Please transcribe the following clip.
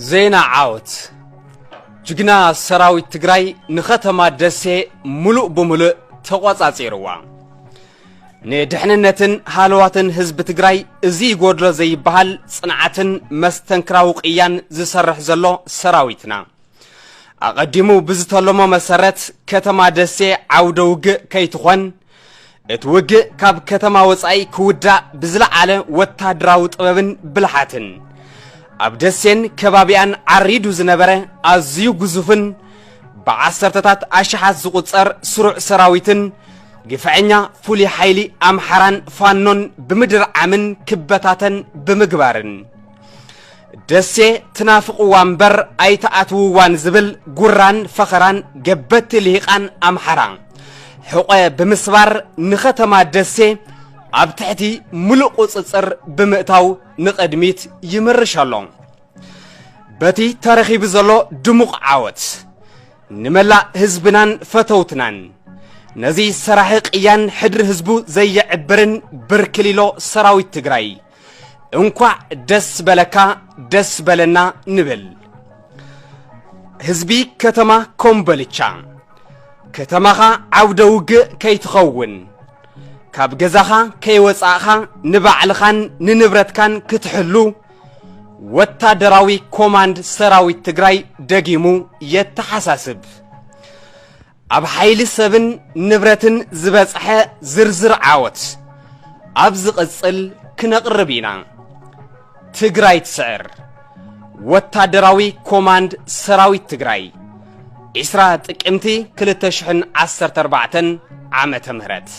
ዜና ዓወት። ጅግና ሰራዊት ትግራይ ንኸተማ ደሴ ሙሉእ ብሙሉእ ተቖጻጺርዋ። ንድሕንነትን ሃለዋትን ህዝቢ ትግራይ እዚ ይጎድሎ ዘይበሃል ጽንዓትን መስተንክራዊ ቅያን ዝሰርሕ ዘሎ ሰራዊትና፣ ኣቐዲሙ ብዝተለሞ መሰረት ከተማ ደሴ ዓውደ ውግእ ከይትኾን፣ እቲ ውግእ ካብ ከተማ ወጻኢ ክውዳእ ብዝለዓለ ወታደራዊ ጥበብን ብልሓትን፣ ኣብ ደሴን ከባቢኣን ዓሪዱ ዝነበረ ኣዝዩ ግዙፍን ብዓሰርተታት ኣሽሓት ዝቑጸር ስሩዕ ሰራዊትን ግፍዐኛ ፍሉይ ሓይሊ ኣምሓራን ፋኖን ብምድርዓምን ክበታተን ብምግባርን፣ ደሴ ትናፍቕዋ እምበር ኣይትኣትውዋን ዝብል ጉራን ፈኸራን ገበቲ ልሂቓን ኣምሓራ ሕቖ ብምስባር፣ ንኸተማ ደሴ ኣብ ትሕቲ ምሉእ ቁጽጽር ብምእታው ንቕድሚት ይምርሽ ኣሎ። በቲ ተረኺቡ ዘሎ ድሙቕ ዓወት፣ ንመላእ ህዝብናን ፈተውትናን፣ ነዚ ሰራሒ ቅያን ሕድሪ ህዝቡ ዘየዕብርን ብርክሊሎ ሰራዊት ትግራይ፣ እንኳዕ ደስ በለካ፣ ደስ በለና ንብል። ህዝቢ ከተማ ኮምቦልቻ፣ ከተማኻ ዓውደ ውግእ ከይትኸውን፣ ካብ ገዛኻ ከይወጻእኻ ንባዕልኻን ንንብረትካን ክትሕሉ፣ ወታደራዊ ኮማንድ ሰራዊት ትግራይ ደጊሙ የተሓሳስብ። ኣብ ሓይሊ ሰብን ንብረትን ዝበጽሐ ዝርዝር ዓወት ኣብ ዝቕጽል ክነቕርብ ኢና። ትግራይ ትስዕር። ወታደራዊ ኮማንድ ሰራዊት ትግራይ፣ ዒስራ ጥቅምቲ ክልተ ሽሕን ዓሰርተ ኣርባዕተን ዓመተ ምህረት።